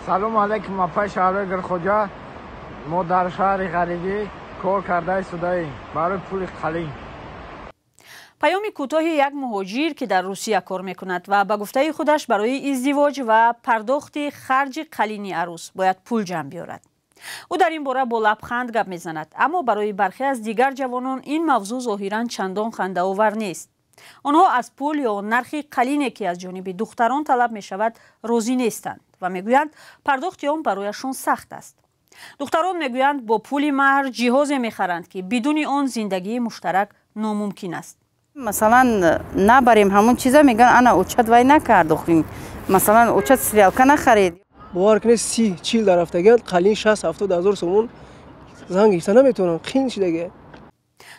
Салому алайкум, апай шаҳрҳои Гирхоҷа. Мо дар шаҳри ғарибӣ кор карда истодаем барои пули қалин. Паёми кӯтоҳи як муҳоҷир, ки дар Русия кор мекунад ва ба гуфтаи худаш барои издивоҷ ва пардохти харҷи қалини арӯс бояд пул ҷамъ биёрад. Ӯ дар ин бора бо лабханд гап мезанад, аммо барои бархе аз дигар ҷавонон ин мавзӯъ зоҳиран чандон хандаовар нест. Онҳо аз пул ё нархи қалине, ки аз ҷониби духтарон талаб мешавад, розӣ нестанд ва мегӯянд, пардохти он барояшон сахт аст. Духтарон мегӯянд, бо пули маҳр ҷиҳозе мехаранд, ки бидуни он зиндагии муштарак номумкин аст. Масалан, набарем ҳамон чиза, мегӯянд, ана очат вай накард, масалан, очат стрелка нахарид. Бовар кунед, 30-40 дар рафтагианд, қалин 60-70 ҳазор сомон, зан гирифта наметавонам, қин шидагия.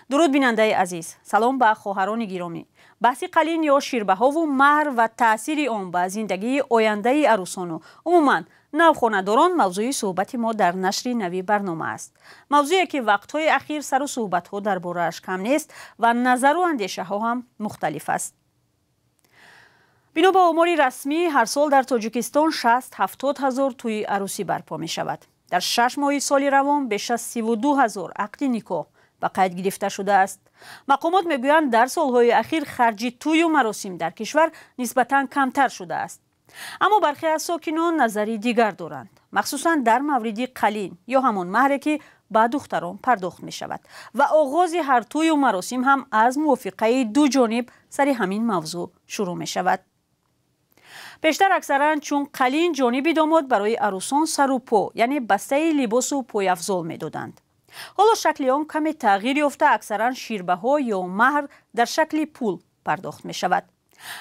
Дуруд, бинандаи азиз, салом ба хоҳарони гиромӣ. Баҳси қалин ё ширбаҳову маҳр ва таъсири он ба зиндагии ояндаи арӯсону умуман навхонадорон мавзӯи суҳбати мо дар нашри нави барнома аст. Мавзӯе, ки вақтҳои ахир сару суҳбатҳо дар борааш кам нест ва назару андешаҳо ҳам мухталиф аст. Бино ба омори расмӣ, ҳар сол дар Тоҷикистон 60-70 ҳазор тӯи арӯсӣ барпо мешавад. Дар 6 моҳи соли равон беш аз 32 ҳазор ақди никоҳ ба қайд гирифта шудааст. Мақомот мегӯянд, дар солҳои ахир харҷи тӯю маросим дар кишвар нисбатан камтар шудааст, аммо бархе аз сокинон назари дигар доранд, махсусан дар мавриди қалин ё ҳамон маҳре, ки ба духтарон пардохт мешавад, ва оғози ҳар тӯю маросим ҳам аз мувофиқаи ду ҷониб сари ҳамин мавзӯъ шурӯъ мешавад. Пештар аксаран чун қалин ҷониби домод барои арӯсон сару по, яъне бастаи либосу пойафзол медоданд. Ҳоло шакли он каме тағйир ёфта, аксаран ширбаҳо ё маҳр дар шакли пул пардохт мешавад.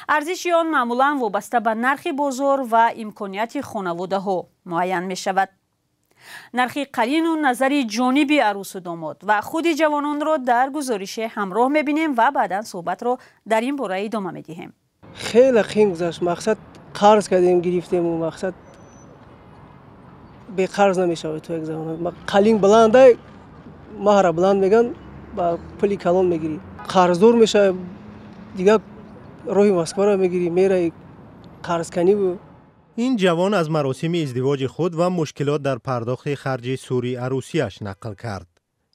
Арзиши он маъмулан вобаста ба нархи бозор ва имконияти хонаводаҳо муайян мешавад. Нархи қалину назари ҷониби арӯсу домод ва худи ҷавононро дар гузорише ҳамроҳ мебинем ва баъдан суҳбатро дар ин бора идома медиҳем. Хеле қин гузашт. Мақсад, қарз кардем, гирифтему, мақсад, беқарз намешавад. То як замон қалин баландай, маҳра баланд меган, ба пули калон мегирӣ, қарздор мешавӣ, дигар роҳи Москваро мегирӣ, мераи қарзканиву. Ин ҷавон аз маросими издивоҷи худ ва мушкилот дар пардохти харҷи сури арӯсиаш нақл кард.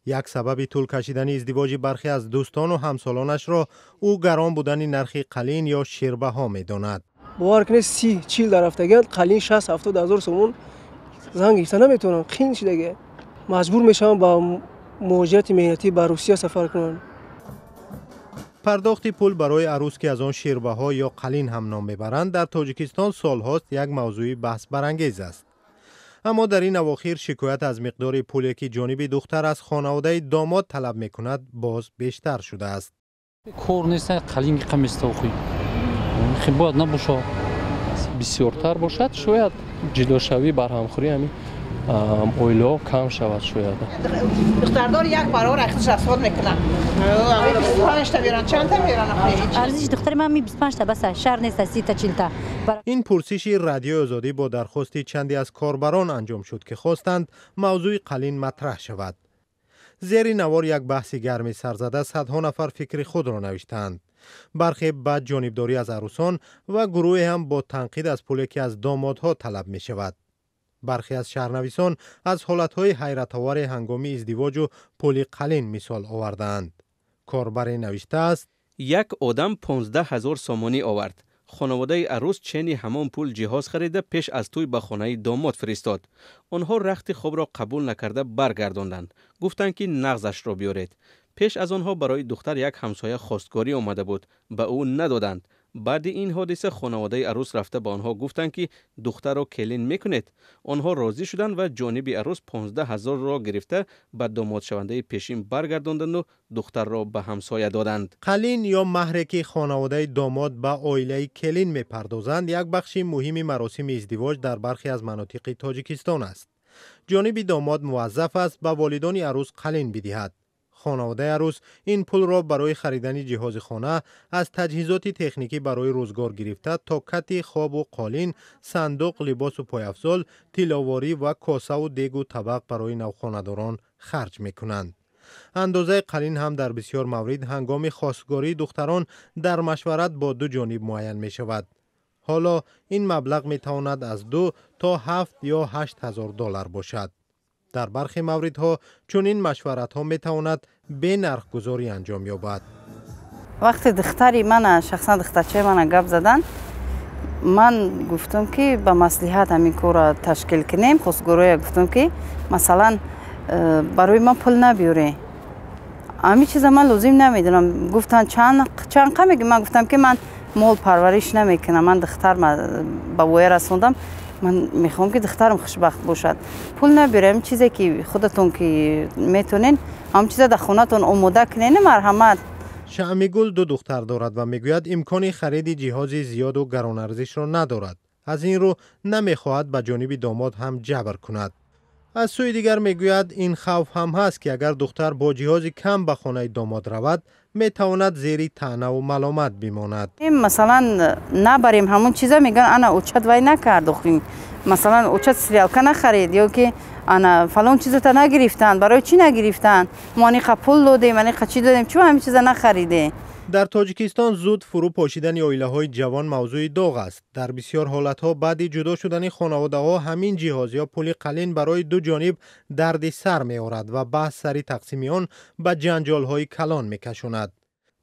Як сабаби тӯл кашидани издивоҷи бархе аз дӯстону ҳамсолонашро ӯ гарон будани нархи қалин ё ширбаҳо медонад. Бовар кунед, 30-40 дар рафтагианд, қалин 60-70 ҳазор сомон, зан гирифта наметавонам, қин шидагия, маҷбур мешавам ба муҳоҷирати меҳнатӣ ба Русия сафар кунам. Пардохти пул барои арӯс, ки аз он ширбаҳо ё қалин ҳам ном мебаранд, дар Тоҷикистон солҳост як мавзӯи баҳсбарангез аст. Аммо дар ин авохир шикоят аз миқдори пуле, ки ҷониби духтар аз хонаводаи домод талаб мекунад, боз бештар шудааст. Кор нест, қалин қамистохи бояд набошад, бисёртар бошад, шояд ҷилошавӣ, барҳамхӯрӣ ҳамин оилаҳо кам шавад шояд. Духтардор як баробар ахтиш расход мекунад, 25-та меран, чандта меран. Арзиши духтари ман ми 25-та баса, шар нест, 30-та, 40-та. Ин пурсиши Радиои Озодӣ бо дархости чанде аз корбарон анҷом шуд, ки хостанд мавзӯи қалин матраҳ шавад. Зери навор як баҳси гарми сарзада, садҳо нафар фикри худро навиштаанд. Бархе ба ҷонибдорӣ аз арӯсон ва гурӯҳе ҳам бо танқид аз пуле, ки аз домодҳо талаб мешавад. Бархе аз шаҳрнависон аз ҳолатҳои ҳайратовари ҳангоми издивоҷу пули қалин мисол овардаанд. Корбаре навиштааст: Як одам 15 ҳазор сомонӣ овард. Хонаводаи арӯс чени ҳамон пул ҷиҳоз харида, пеш аз тӯй ба хонаи домод фиристод. Онҳо рахти хобро қабул накарда, баргардонданд, гуфтанд, ки нағзашро биёред. Пеш аз онҳо барои духтар як ҳамсоя хостгорӣ омада буд, ба ӯ надоданд. Баъди ин ҳодиса хонаводаи арӯс рафта ба онҳо гуфтанд, ки духтарро келин мекунед. Онҳо розӣ шуданд ва ҷониби арӯс 15 ҳазорро гирифта, ба домодшавандаи пешин баргардонданду духтарро ба ҳамсоя доданд. Қалин ё маҳре, ки хонаводаи домод ба оилаи келин мепардозанд, як бахши муҳими маросими издивоҷ дар бархе аз манотиқи Тоҷикистон аст. Ҷониби домод муваззаф аст ба волидони арӯс қалин бидиҳад. Хонаводаи арӯс ин пулро барои харидани ҷиҳози хона, аз таҷҳизоти техникӣ барои рӯзгор гирифта то кати хобу қолин, сандуқ, либосу пойафзол, тилловорӣ ва косаву дегу табақ барои навхонадорон харҷ мекунанд. Андозаи қалин ҳам дар бисёр маврид ҳангоми хостгории духтарон дар машварат бо ду ҷониб муайян мешавад. Ҳоло ин маблағ метавонад аз 2 то 7 ё 8 ҳазор доллар бошад. Дар бархе мавридҳо чунин машваратҳо метавонад бе нархгузорӣ анҷом ёбад. Вақте духтари мана, шахсан духтарчаи мана гап задан, ман гуфтам, ки ба маслиҳат ҳамин корро ташкил кунем. Хостгороя гуфтам, ки масалан барои ман пул набиёре, ҳамин чиза ман лозим намедонам. Гуфтанд, чанд қа меги? Ман гуфтам, ки ман мол парвариш намекунам, ман духтар ба воя расондам, ман мехоҳам, ки духтарам хушбахт бошад. Пул набиёре, ҳамин чизе ки худатон ки метонен, ҳамин чиза дар хонатон омода кунен, марҳамат. Шаъмигул ду духтар дорад ва мегӯяд, имкони хариди ҷиҳози зиёду гаронарзишро надорад. Аз ин рӯ намехоҳад ба ҷониби домод ҳам ҷабр кунад. Аз сӯи дигар, мегӯяд, ин хавф ҳам ҳаст, ки агар духтар бо ҷиҳози кам ба хонаи домод равад, метавонад зери таънаву маломат бимонад. Масалан, набарем ҳамон чиза, мегӯян, ана очат вай накард, масалан, очат стрелка нахарид ё ки ана фалон чизата нагирифтанд, барои чӣ нагирифтанд, мо аниқа пул додем, аниқа чӣ додем, чун ҳамин чиза нахариде? Дар Тоҷикистон зуд фурӯ пошидани оилаҳои ҷавон мавзӯи доғ аст. Дар бисёр ҳолатҳо баъди ҷудо шудани хонаводаҳо ҳамин ҷиҳоз ё пули қалин барои ду ҷониб дарди сар меорад ва баҳс сари тақсими он ба ҷанҷолҳои калон мекашонад.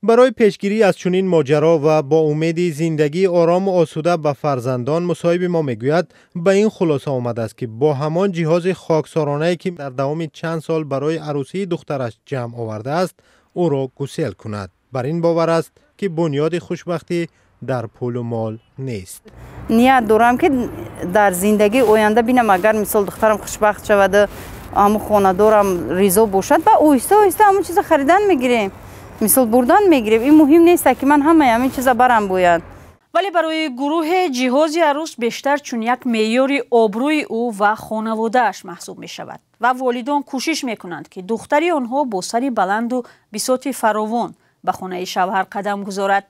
Барои пешгирӣ аз чунин моҷаро ва бо умеди зиндагии орому осуда ба фарзандон, мусоҳиби мо мегӯяд, ба ин хулоса омадааст, ки бо ҳамон ҷиҳози хоксоронае, ки дар давоми чанд сол барои арӯсии духтараш ҷамъ овардааст, ӯро гусел кунад. Бар ин бовар аст, ки бунёди хушбахтӣ дар пулу мол нест. Ният дорам, ки дар зиндагии оянда бинам, агар мисол духтарам хушбахт шаваду ҳамун хонадорам ризо бошад, ба оҳиста оҳиста ҳамун чиза харидан мегирем, мисол бурдан мегирем. Ин муҳим нест, ки ман ҳамаи ҳамин чиза барам бояд. Вале барои гурӯҳе ҷиҳози арӯс бештар чун як меъёри обрӯи ӯ ва хонаводааш маҳсуб мешавад ва волидон кӯшиш мекунанд, ки духтари онҳо бо сари баланду бисоти фаровон ба хонаи шавҳар қадам гузорад.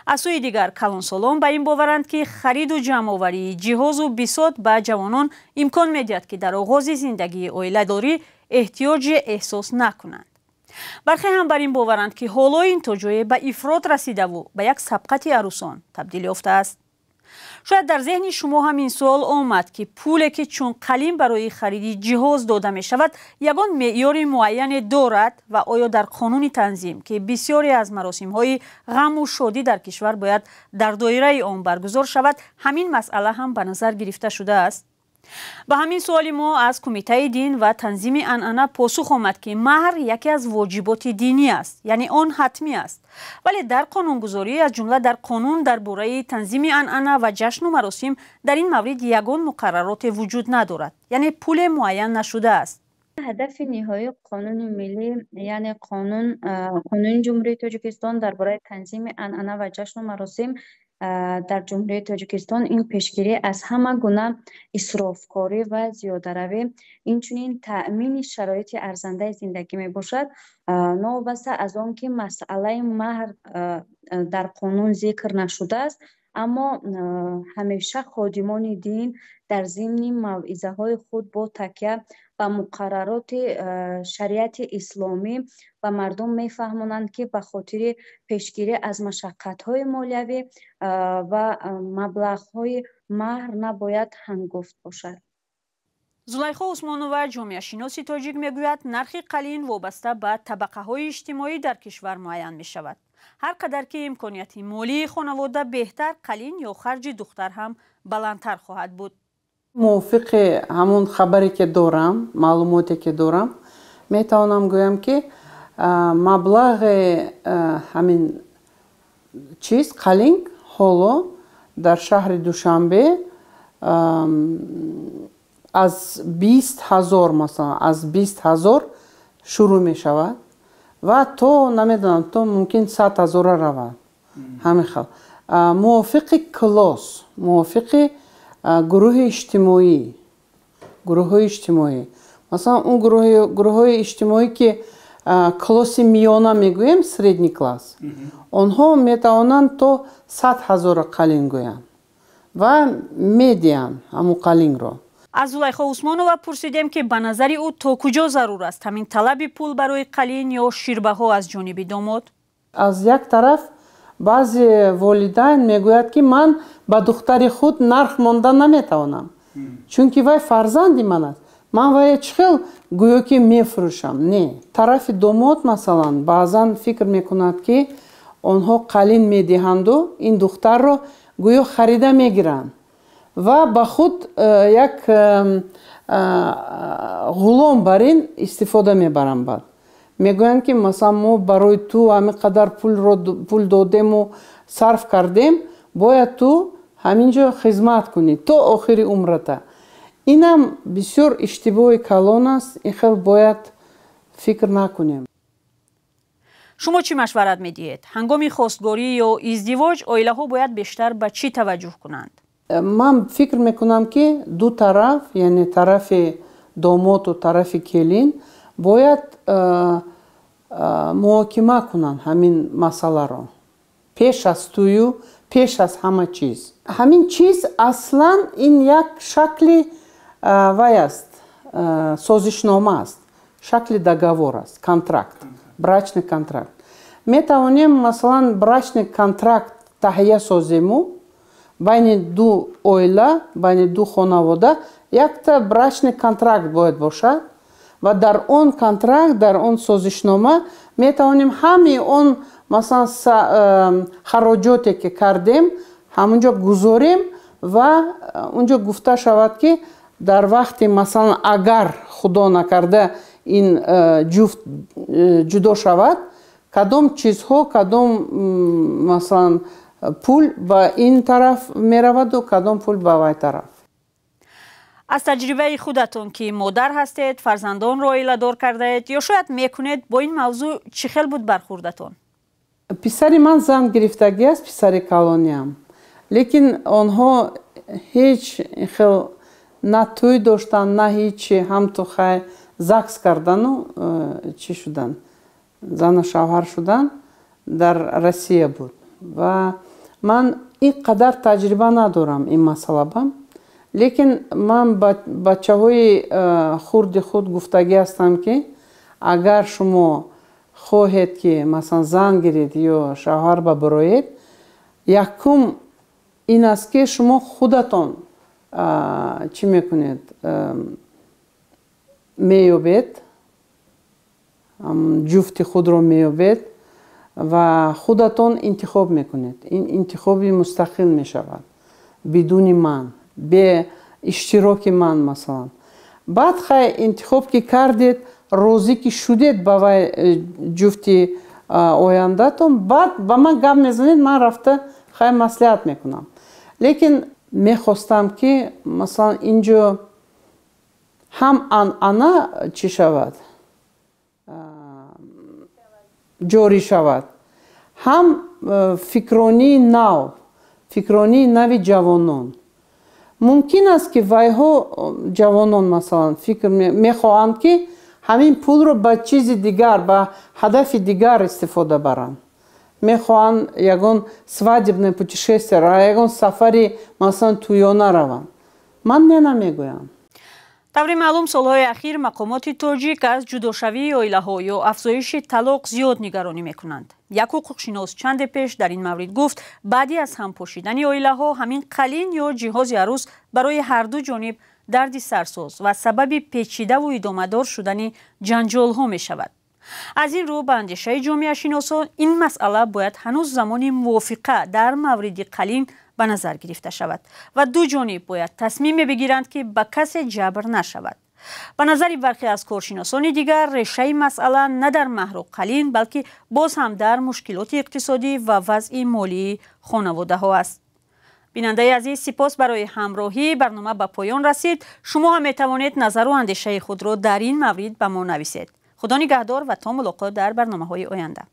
Аз сӯи дигар, калонсолон ба ин боваранд, ки хариду ҷамъоварии ҷиҳозу бисот ба ҷавонон имкон медиҳад, ки дар оғози зиндагии оиладорӣ эҳтиёҷе эҳсос накунанд. Бархе ҳам бар ин боваранд, ки ҳоло ин то ҷое ба ифрот расидаву ба як сабқати арӯсон табдил ёфтааст. Шояд дар зеҳни шумо ҳам ин суол омад, ки пуле, ки чун қалин барои хариди ҷиҳоз дода мешавад, ягон меъёри муайяне дорад ва оё дар қонуни танзим, ки бисёре аз маросимҳои ғаму шодӣ дар кишвар бояд дар доираи он баргузор шавад, ҳамин масъала ҳам ба назар гирифта шудааст? Ба ҳамин суоли мо аз Кумитаи дин ва танзими анъана посух омад, ки маҳр яке аз воҷиботи динӣ аст, яъне он ҳатмӣ аст, вале дар қонунгузорӣ, аз ҷумла дар қонун дар бораи танзими анъана ва ҷашну маросим, дар ин маврид ягон муқаррароте вуҷуд надорад, яъне пуле муайян нашудааст. Ҳадафи ниҳоии қонуни миллӣ, яъне қонуни Ҷумҳурии Тоҷикистон дар бораи танзими анъана ва ҷашну маросим дар Ҷумҳурии Тоҷикистон, ин пешгирӣ аз ҳама гуна исрофкорӣ ва зиёдаравӣ, инчунин таъмини шароити арзандаи зиндагӣ мебошад. Новобаста аз он ки масъалаи маҳр дар қонун зикр нашудааст, аммо ҳамеша ходимони дин дар зимни мавъизаҳои худ бо такя ба муқаррароти шариати исломӣ ба мардум мефаҳмонанд, ки ба хотири пешгирӣ аз машаққатҳои молиявӣ ва маблағҳои маҳр набояд ҳангуфт бошад. Зулайхо Усмонова, ҷомеашиноси тоҷик, мегӯяд, нархи қалин вобаста ба табақаҳои иҷтимоӣ дар кишвар муайян мешавад. Ҳар қадар ки имконияти молии хонавода беҳтар, қалин ё харҷи духтар ҳам баландтар хоҳад буд. Мувофиқи ҳамон хабаре ки дорам, маълумоте ки дорам, метавонам гӯям, ки маблағи ҳамин чиз, қалинг, ҳоло дар шаҳри Душанбе аз 20 000, масалан, аз 20 000 шурӯъ мешавад ва то, намедонам, то мумкин 100 000-а равад. Ҳамин хел мувофиқи класс, мувофиқи гурӯҳи иҷтимоӣ, гурӯҳҳои иҷтимоӣ. Масалан, он гурӯҳҳои иҷтимоӣ, ки класси миёна мегӯем, средний класс, онҳо метавонанд то 100 000-а қалин гӯянд ва медиҳанд ҳамун қалингро. Аз Зулайхо Усмонова пурсидем, ки ба назари ӯ то куҷо зарур аст ҳамин талаби пул барои қалин ё ширбаҳо аз ҷониби домод? Аз як тараф Баъзе волидайн мегӯяд, ки ман ба духтари худ нарх монда наметавонам, чунки вай фарзанди ман аст, ман вая чӣ хел гӯё ки мефурӯшам. Не, тарафи домод, масалан, баъзан фикр мекунад, ки онҳо қалин медиҳанду ин духтарро гӯё харида мегиранд ва ба худ як ғулом бар ин истифода мебаранд. Баъд мегӯянд, ки масалан, мо барои ту ҳамин қадар пул додему сарф кардем, бояд ту ҳамин ҷо хизмат кунӣ то охири умрата. Инам бисёр иштибоҳи калон аст, ин хел бояд фикр накунем. Шумо чӣ машварат медиҳед? Ҳангоми хостгорӣ ё издивоҷ оилаҳо бояд бештар ба чӣ таваҷҷӯҳ кунанд? Ман фикр мекунам, ки ду тараф, яъне тарафи домоту тарафи келин, бояд муҳокима кунанд ҳамин масъаларо пеш аз тӯю, пеш аз ҳама чиз. Ҳамин чиз аслан ин як шакли вай аст, созишнома аст, шакли договор аст, контракт, брачный контракт. Метавонем, масалан, брачный контракт таҳия созему байни ду оила, байни ду хонавода якта брачный контракт бояд бошад ва дар он контракт, дар он созишнома метавонем ҳамаи он, масалан, хароҷоте ки кардем, ҳамунҷо гузорем ва унҷо гуфта шавад, ки дар вақти, масалан, агар худо накарда ин ҷуфт ҷудо шавад, кадом чизҳо, кадом, масалан, пул ба ин тараф мераваду кадом пул ба вай тараф. Аз таҷрибаи худатон, ки модар ҳастед, фарзандонро оиладор кардаед ё шояд мекунед, бо ин мавзӯъ чӣ хел буд бархурдатон? Писари ман зан гирифтагӣ аст, писари калониам, лекин онҳо ҳеҷ хел на тӯй доштанд, на ҳечи, ҳамту хай ЗАГС кардану чӣ шудан, зану шавҳар шудан, дар Россия буд. Ва ман ин қадар таҷриба надорам ин масъалаба, лекин ман ба бачаҳои хурди худ гуфтагӣ ҳастам, ки агар шумо хоҳед, ки масалан зан гиред ё шавҳар бабароед, якум ин аст, ки шумо худатон чӣ мекунед, меёбед ҷуфти худро, меёбед ва худатон интихоб мекунед. Ин интихоби мустақил мешавад, бидуни ман, бе иштироки ман, масалан. Баъд хай интихоб ки кардед, розӣ ки шудед ба вай ҷуфти ояндатон, баъд ба ман гап мезанед, ман рафта хай маслиҳат мекунам. Лекин мехостам, ки масалан инҷо ҳам анъана чӣ шавад, ҷорӣ шавад, ҳам фикронии нав, фикронии нави ҷавонон. Мумкин аст, ки вайҳо, ҷавонон, масалан, фикр мехоҳанд, ки ҳамин пулро ба чизи дигар, ба ҳадафи дигар истифода баранд. Мехоҳанд ягон свадебное путешествие, ягон сафари, масалан, тӯёна раванд. Ман не намегӯям. Таври маълум, солҳои ахир мақомоти тоҷик аз ҷудошавии оилаҳо ё афзоиши талоқ зиёд нигаронӣ мекунанд. Як ҳуқуқшинос чанде пеш дар ин маврид гуфт, баъди аз ҳам пошидани оилаҳо ҳамин қалин ё ҷиҳози арӯс барои ҳарду ҷониб дарди сарсоз ва сабаби печидаву идомадор шудани ҷанҷолҳо мешавад. Аз ин рӯ, ба андешаи ҷомеашиносон, ин масъала бояд ҳанӯз замони мувофиқа дар мавриди қалин ба назар гирифта шавад ва ду ҷониб бояд тасмиме бигиранд, ки ба касе ҷабр нашавад. Ба назари бархе аз коршиносони дигар, решаи масъала на дар маҳру қалин, балки боз ҳам дар мушкилоти иқтисодӣ ва вазъи молии хонаводаҳо аст. Бинандаи азиз, сипос барои ҳамроҳӣ. Барнома ба поён расид. Шумо ҳам метавонед назару андешаи худро дар ин маврид ба мо нависед. Худо нигаҳдор ва то мулоқот дар барномаҳои оянда.